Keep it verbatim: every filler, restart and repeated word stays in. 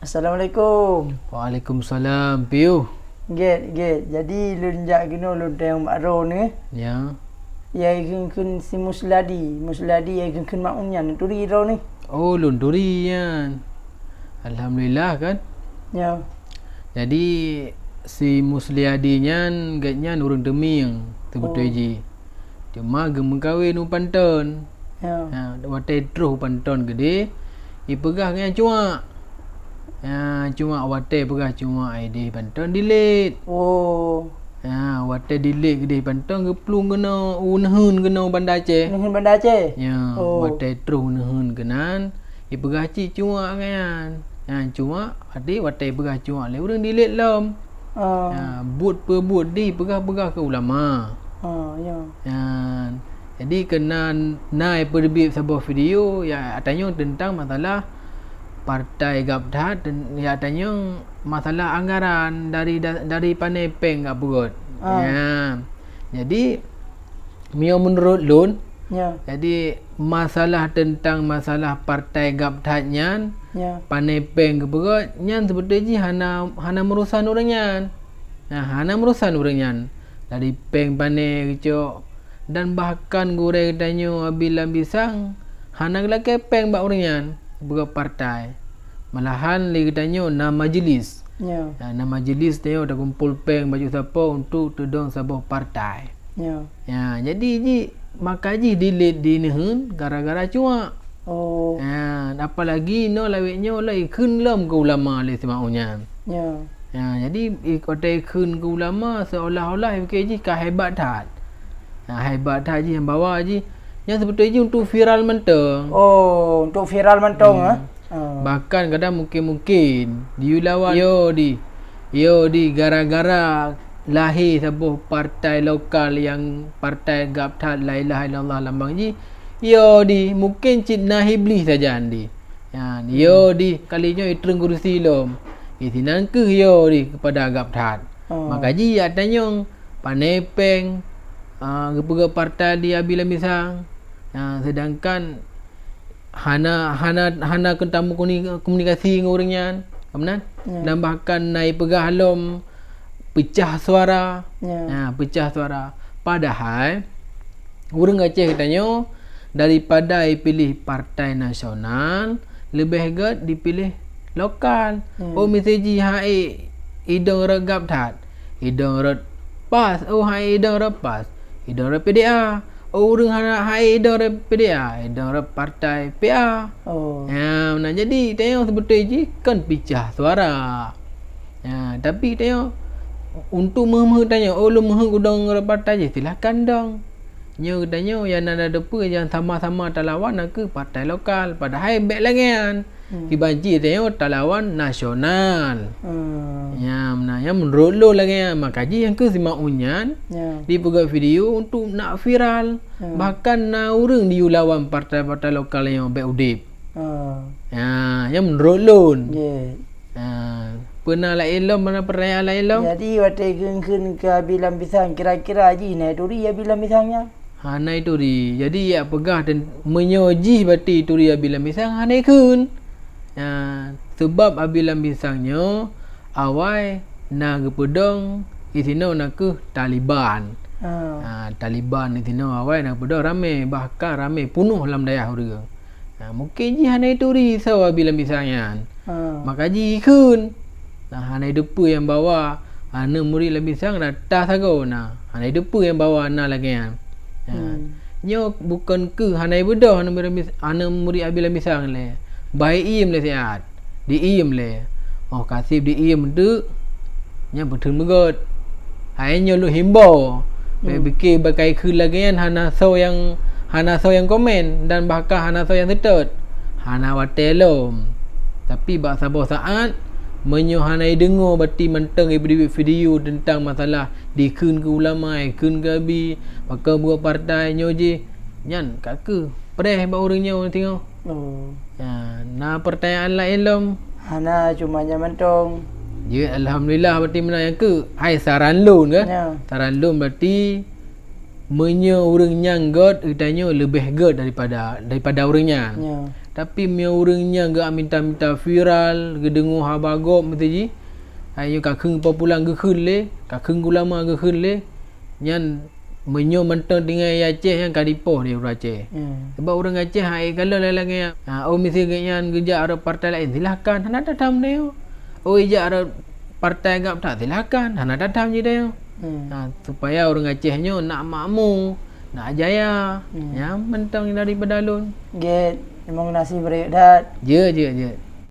Assalamualaikum. Waalaikumsalam, piôh. Gét, gét. Jadi, lôn jak keunoe lôn tanyong bak droeneuh. Ya. Ya, ikheun-kheun si Musliadi. Musliadi ya ikheun-kheun Mak Un nyan, neuturi droeneuh? Oh, lôn turi nyan. Alhamdulillah kan? Ya. Jadi, si Musliadi nyan, gét nyan ureuëng Teumieng, teubeutôi Oh. jih. Teuma geumeukawen u Panton. Ya. Ha, watée troh u Panton keudeh, ipeugah ngon cuak. Ha, cuak watée peugah cuak ideh Panton dilet. Oh. Ha, watée dilet keudeh Panton geuplueng keunoe, u neuheun keunoe Banda Aceh. Neuheun Banda Aceh? Ya, Oh. watée troh u neuheun keunan, ipeugah cit cuak ngon nyan. Ha, cuak, adak watée peugah cuak lé ureuëng dilet lom. Ah. Ha, buet peubuet di peugah-peugah keu ulama. Ah, ya. Ha, jadi keunan na ipeuteubiet saboh video ya atanyong teuntang masalah partai Gabthat dan ya atanyong masalah anggaran dari da-, dari pane péng ka peugét. Ah. Ya. Jadi meunyoe meunurot lôn, Ya. jadi masalah teuntang masalah partai Gabthat nyan, Ya. pane péng geupeugét, nyan seubeutôi jih hana, hana meurusan ureuëng nyan. Nah, hana meurusan ureuëng nyan. Dari péng pane geucok, dan bahkan gurée geutanyoe Abi Lam Pisang hana geulakée péng bak ureuëng nyan, geupeugét partai. Malahan lé geutanyoe na majelis. Ya. Ya, na majelis tanyoe takumpol péng baju sapo untuk teudong saboh partai. Ya. Ya, jadi jih maka jih dilet di neuheun gara-gara cuak. Oh. Ya, apalagi inoe lawét nyoe lom ikheun lom keu ulama lé si Mak Un nyan. Ya. Ya, jadi i-, watée ikheun keu ulama seolah-olah ipiké jih ka hebat that. Ya, hebat that jih nyang bawa jih. Nyan seubeutôi jih untuk viral mantong. Oh, untuk viral mantong, Hmm. ah? Ah. Bahkan kadang mungkin-mungkin diyue lawan yo di, yo di gara-gara lahé saboh partai lokal nyang partai Gabthat La Ilaha Illallah lambang jih, yo di mungkin cit na Iblih sajan di. Nyan, yo di kali nyoe itreun kurusi lom. Isinan keuh yo di keupada Gabthat. Oh. Maka jih ya tanyong, pane péng, ah, geupeugét partai di Abi Lam Pisang. Ah, sedangkan hana, hana, hana keu tamu komunikasi ngon ureuëng nyan. Ka meunan? Ya. Dan bahkan na ipeugah lom pecah suara. Ya. Ha, pecah suara. Padahai ureuëng Aceh geutanyoe daripada ipiléh partai nasional, leubeh gét dipiléh lokal. Hmm. Oh, miseue jih hai idong rot Gabthat, idong rot PAS, oh, hai idong rot PAS, idong rot P D A. Oh, ureuëng hana hai idong rot P D A, idong rot partai P A. Oh. Ya, nah, jadi tanyong seubeutôi jih kon pecah suara. Ya, tapi tanyong untuk meuheuh-meuheuh tanyong, oh, lôn meuheuh kudong rot partai jih, silahkan dong. Nyoe geutanyoe nyang na deupeue nyang sama-sama talawan nakeuh partai lokal, padahai bék lagée nyan. Hmm. Kiban cit tanyoe talawan nasional. Hmm. Nyan, nah, nyan meunurot lôn lagée nyan. Maka jih nyang keuh si Mak Un nyan Ya. dipeugét video untuk nak viral. Hmm. Bahkan na ureuëng diyue lawan partai-partai lokal nyang bék udeb. Hmm. Ya, nyan meunurot lôn. Ya. Ha, peue na laén lom, mana pertanyaan laén lom? Jadi, watée kheun-kheun keu Abi Lam Pisang, kira-kira jih na ituri Abi Lam Pisang nyan? Hana ituri. Jadi, ya peugah dan meunyoe jih bati ituri Abi Lam Pisang, hana ikheun. Ha, seubab Abi Lam Pisang nyoe awai na geupeudong isinoe nakeuh Taliban. Ah. Ha, Taliban isinoe awai na geupeudong ramé, bahkan ramé punoh lam dayah ureuëng. Ha, mungkin jih hana ituri soe Abi Lam Pisang nyan. Ha. Maka jih ikheun. Nah, hana ideupeue nyang bawa aneuk murit Lam Pisang rata sagoe na. Hana ideupeue nyang bawa na lagée nyan. Ha. Hmm. Nyoe bukon keuh hana ibeudôh aneuk murit Lam Pis-, aneuk murit Abi Lam Pisang lé. Bah iem lé siat. Diiem lé. Oh, kaseb diiem teuk. Nyan peutheun meugét. Hai nyoe lôn himbau. Bék Hmm. pike bak ikheun lagée nyan hana soe nyang, hana soe nyang komen dan bahkan hana soe nyang seutôt. Hana watée lom. Tapi bak saboh saát, meunyoe hana ideungoe bati mantong ipeuteubiet video teuntang masalah dikheun keu ulama, ikheun keu abi, pakon buet partai nyoe jih, nyan ka keuh preh bak ureuëng nyoe singoh. Oh. Ya, na pertanyaan laén lom? Hana, cuma nyan mantong. Jeuet, alhamdulillah, berarti meunan nyang keuh. Hai, saran lôn, kan? Ya. Saran lôn berarti meunyoe ureuëng nyan gét, geutanyoe leubeh gét daripada, daripada ureuëng nyan. Ya. Tapi meunyoe ureuëng nyan geuminta-minta viral, geudeungoe haba gob meusti jih, hai nyoe ka kheun populan geukheun lé, ka kheun ulama geukheun lé, nyan meunyoe mantong tinggai di Aceh nyan ka dipoh di ureuëng Aceh. Hmm. Sebab ureuëng Aceh hai galon lagée nyan. Ha, oh meusti geuhnyan geujak rot partai laén, silahkan, hana tatam deh. Oh ijak rot partai gab that, silahkan, hana tatam jih deh. Hmm. Ha, supaya ureuëng Aceh nyoe nak makmu, nak jaya. Hmm. Nyan mantong daripada lôn. Jeuet, memang nasib beureuek that. Jeuet, jeuet, jeuet.